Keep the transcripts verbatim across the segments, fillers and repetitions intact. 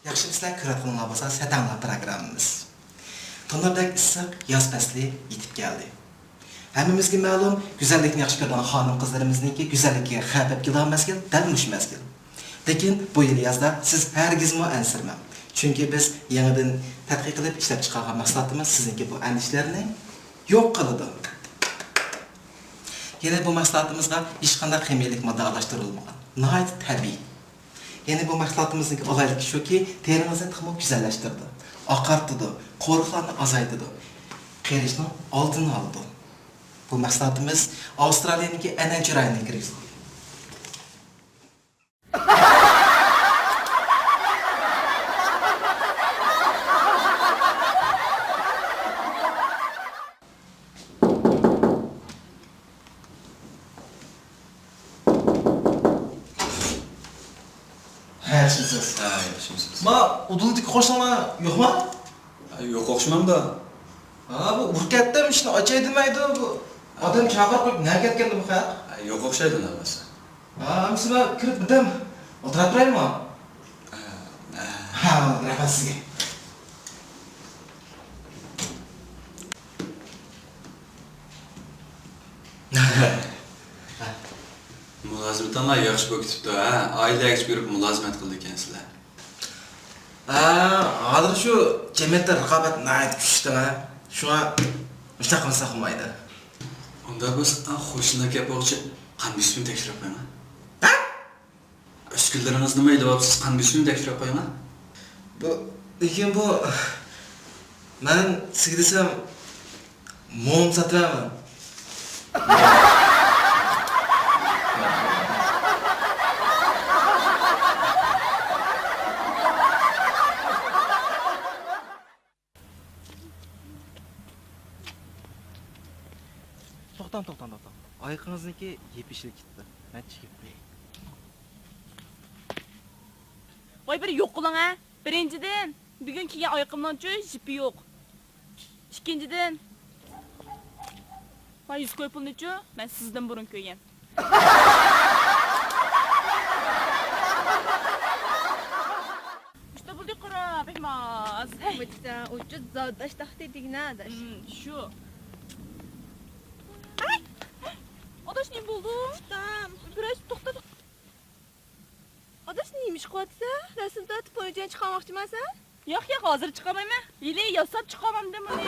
ياخشىمۇسىلەر، كۆرۈۋاتقىنىڭلار بولسا سەتەڭلار پروگراممىمىز. تونۇردەك ئىسسىق ياز پەسلى يېتىپ كەلدى. ھەممىمىزگە مەلۇم، گۈزەللىكنى ياخشى كۆرىدىغان خانىم-قىزلىرىمىزنىڭكى گۈزەللىكىگە خەۋپ ئېلىپ كېلىدىغان مەزگىل دەل مۇشۇ مەزگىل. لېكىن بۇ يىل يازدا سىز ھەرگىزمۇ ئەنسىرىمەڭ. چۈنكى بىز يېڭىدىن تەتقىق قىلىپ ئىشلەپ چىقارغان مەھسۇلاتىمىز سىزنىڭكى بۇ ئەندىشىلەرنى يوق قىلىدۇ. يەنە بۇ مەھسۇلاتىمىزغا ھېچقانداق خىمىيەلىك ماددا ئارىلاشتۇرۇلمىغان، ناھايىتى تەبىئىي. يەنە بۇ مەھسۇلاتىمىزنىڭكى ئالاھىدىلىكى شۇكى، تېرىڭىزنى تېخىمۇ گۈزەللەشتۈرىدۇ، ئاقارتىدۇ، قورۇقلارنى ئازايتىدۇ، قېرىشنىڭ ئالدىنى ئالىدۇ. بۇ مەھسۇلاتىمىز ئاۋسترالىيەنىڭكى ئەنئەنچى رايونىدىن كىرگۈزۈلگەن. ھە، ياخشىمۇسىز؟ ھە، ياخشىمۇسىز؟ ما ئۇدۇلدىكى قوشنىڭلار يوقما؟ ھە، يوق ئوخشىمامدۇ؟ ھا، بۇ ئۇرۇپ كەتتىم، ئىشىكنى ئاچاي دېمەيدۇ. بۇ ئادەم چاقىرىپ قويۇپ نەگە كەتكەندۇ بۇ خەق؟ ھە، يوق ئوخشايدۇ، نەرسە. ھا، ئەمىسە مەن كىرىپ بىردەم ئولتۇراپ تۇرايمۇ؟ ھە، ھە. ھە، رەھمەت سىزگە. مۇلازىمىتىڭلار ياخشى بولۇپ كېتىپتۇ، ھە؟ ئائىلىلەرگىچە بېرىپ مۇلازىمەت قىلىدىكەنسىلەر. ھە، ھازىر شۇ جەمئىيەتتە رىقابەت ناھايىتى كۈچلۈك، ھە. شۇڭا مۇشۇنداق قىلمىساق بولمايدۇ. ئۇنداق بولسا، قوشنىلار كەپ بولغۇچە قان بېسىمىنى تەكشۈرۈپ قويۇڭ. ھە؟ ئۈسكۈنىلىرىڭىزنىمۇ ئېلىۋاپسىز، قان بېسىمىنى تەكشۈرۈپ قويۇڭ. بۇ، لېكىن بۇ، مەن سىزگە دېسەم، موم ساتىمەن. توختاڭ، توختاڭ، توختاڭ. ئايىقىڭىزنىڭكى يېپىشىلىپ كېتىپتۇ. مەن چىگىپ قوياي. ۋاي، بىر يوق قىلىڭ ھە. بىرىنچىدىن، بۈگۈن كىيگەن ئايىقىمنىڭچۇ يىپى يوق. ئىككىنچىدىن، ما يۈز كوي پۇلنىچۇ مەن سىزدىن بۇرۇن كۆرگەن. ئىشتا بولدى قارا، بەك ماس. ھەي. مۇچسا ئۇچۇ زاداش تاختى دېگىنە ئاداش. ھىم، شۇ. ھەي! ئاداش، نېمە بولدۇ؟ ئۇستام. بىر ئاز توختا، توختا. ئاداش، نېمە ئىش قىلىۋاتىسەن؟ رەسىم تارتىپ پويىجان چىقارماقچىمەن سەن؟ ياق، ياق، ھازىر چىقارمايمەن. ھېلى ياساپ چىقارمامدىم ئۇنى.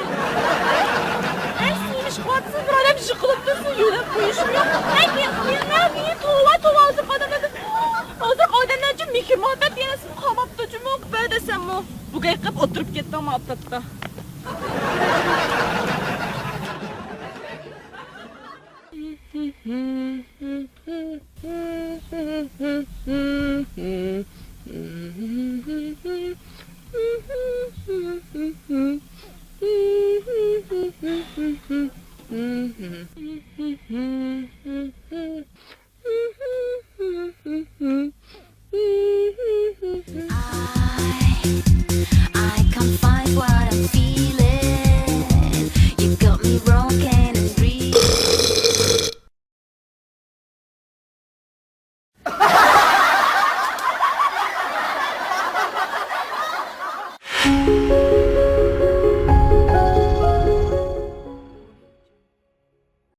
ئەي، سىز نېمە ئىش قىلىۋاتىسىز؟ بىر ئادەم يىقىلىپتۇ، سىز يۆلەپ قويۇشۇم يوق. ئەي، مېنى، مېنى، مېنى، توۋا، توۋا، ھازىرقى ئادەملەردىن، ھازىرقى ئادەملەر ئۈچۈن مېھىر-مۇھەببەت دېگەن نەرسىمۇ قالماپتۇ جۇمۇ. بەر دېسەممۇ، بۇ گەپ قىلىپ ئولتۇرۇپ كەتتىڭ مانا ئاپتاپتا. I, I can't find what I'm feeling. You got me broken and real.